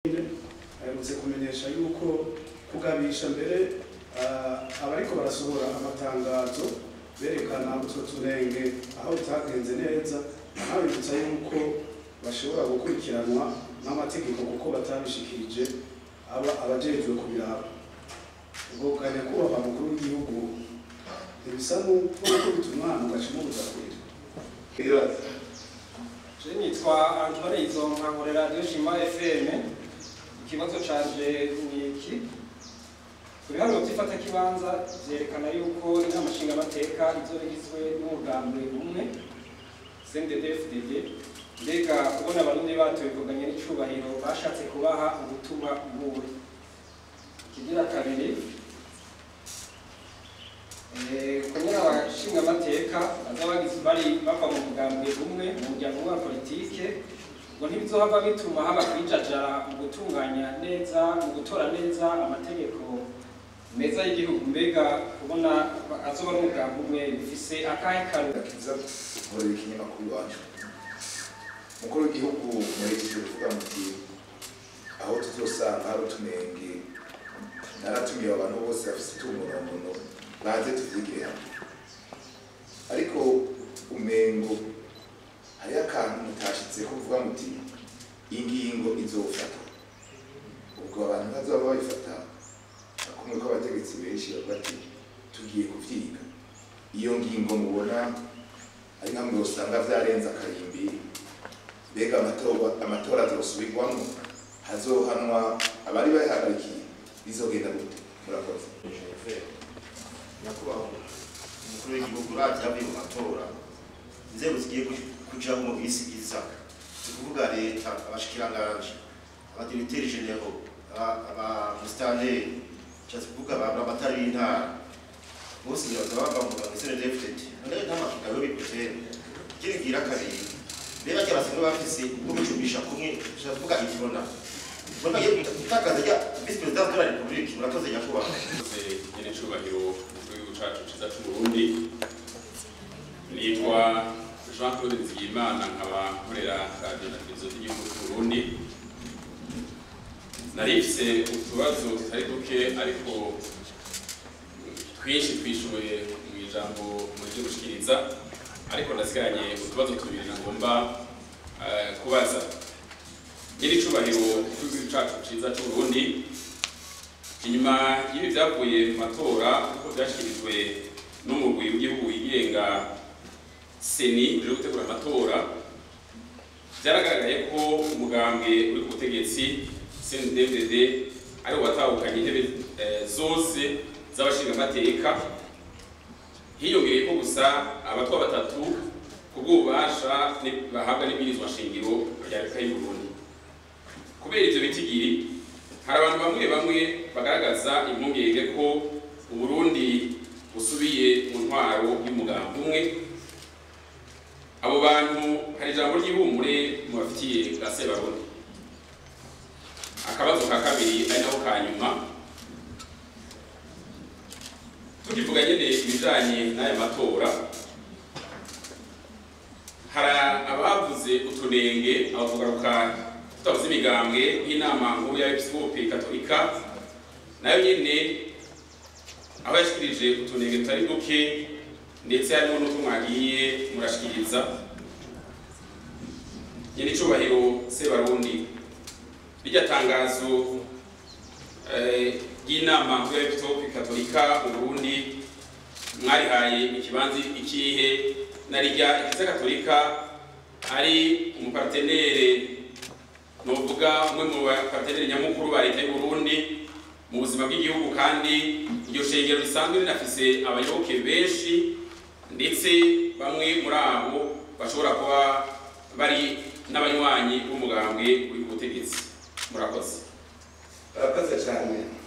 Aherutse kumenyesha yuko kugabisha mbere abariko barasohora amatangazo berekana utwo tunenge aho bitagenze neza, anabibutsa yuko bashobora gukurikiranwa n'amategeko kuko batabishikirije aba abajejwe kubiraba. Ubwo nyakubahwa mukuru w'igihugu, ntibisa n'uko gukubita umwana ugaca umubuza kurira? Je nitwa Antoine Izonka, nkorera Radio Shima FM. Ikibazo canje ni iki: ku biharuro vy'ifatakibanza vyerekana yuko inama nshingamateka izoba igizwe n'umugambwe umwe, CNDD-FDD. Mbega kubona Abarundi batoye kuganya n'icubahiro, bashatse kubaha ubutumwa buwe? Ikigira kabiri, kunyura abashingamateka baza bagize bari bava mu mugambwe umwe, mu muryango wa politike, ngo ntibizohava bituma haba kwijajara mu gutunganya neza, mu gutora neza amategeko meza y'igihugu? Mbega kubona azoba ari umugambi umwe bifise akahe karu? Akiza nkorera ikinyamakuru Iwacu. Umukuru w'igihugu, muhejeje kuvuga muti aho tuzosanga hari utunenge, naratumiye abantu bose bafise utumonomono baze tuvyigire hamwe. Ariko umengo hariho akantu mutashitseko, kuvuga muti ingingo izofatwa. Ubwo abantu bazoba babifata akumwe ko abategetsi benshi bavuga ati tugiye kuvyiga. Iyo ngingo mubona ari nka usanga vyarenze akarimbi, mbega amatora azosubirwamwo, hazohanwa abari bayahagarikiye, bizogenda gute? Murakoze. Nyakubahwa umukuru w'igihugu, uravye yavuye mu matora, inzego zigiye kujaho mu minsi iza, si kuvuga leta, abashikiranganji, aba directeurs généraux, abamusitanteri, nshatse kuvuga abatari b'intara, bose baza bava mu mugambwe CNDD-FDD. None nta makenga yo bigutera? Ikindi kigira kabiri, mbega barya basanzwe bafise ubwo gucumbisha kumwe, nshatse kuvuga Uprona, mbona bagiye gutakaza rya vice-président de la République? Murakoze, nyakubahwa. Nyene cubahiro umukuru w'igihugu cacu ciza c'Uburundi, nitwa Jean Claude Nizigiyimana, nkaba nkorera radiyo na televiziyo z'igihugu c'Uburundi. Narifise utubazo tutari duke, ariko twinshi twishuye mu ijambo murije gushikiriza, ariko ndasigaranye utubazo tubiri nagomba kubaza. Nyene icubahiro umukuru w'igihugu cacu ciza c'Uburundi, inyuma y'ibi byavuye mu matora, uko byashyikirijwe n'umugwi w'igihugu wigenga CENI uje gutegura amatora, byaragaragaye ko umugambwe uri ku butegetsi CNDD-FDD ari wo watahukanye intebe zose z'abashingamateka, hiyongereye ko gusa abatwa batatu ku bw'ububasha bahabwa n'ibwirizwa shingiro rya Repubulika y'u Burundi. Kubera ivyo bitigiri, hari abantu bamwe bamwe bagaragaza impungenge ko Uburundi busubiye mu ntwaro y'umugambi umwe. Abo bantu hari ijambo ry'ihumure mubafitiye bwa Sebarundi? Akabazo ka kabiri, ari nako ka nyuma, tukivuga nyene ibijanye n'aya matora, hari abavuze utunenge, abavugaruka tutavuze imigambwe, nk'inama nkuru y'Abepiskopi Katolika, nayo nyene aho yashikirije utunenge tutari duke, ndetse harimo n'utwo mwagiye murashikiriza. Nyene icubahiro Sebarundi, rirya tangazo ry'inama nkuru y'Abepiskopi Katolika mu Burundi mwarihaye ikibanza ikihe, na rirya Eklezia Katolika ari umu partenaire, novuga umwe mu ba partenaires nyamukuru ba leta y'u Burundi mu buzima bw'igihugu, kandi iryo shengero risanzwe rinafise abayoboke benshi, ndetse bamwe muri abo bashobora kuba bari n'abanywanyi b'umugambwe uri ku butegetsi? Murakoze. Barakoze cyane.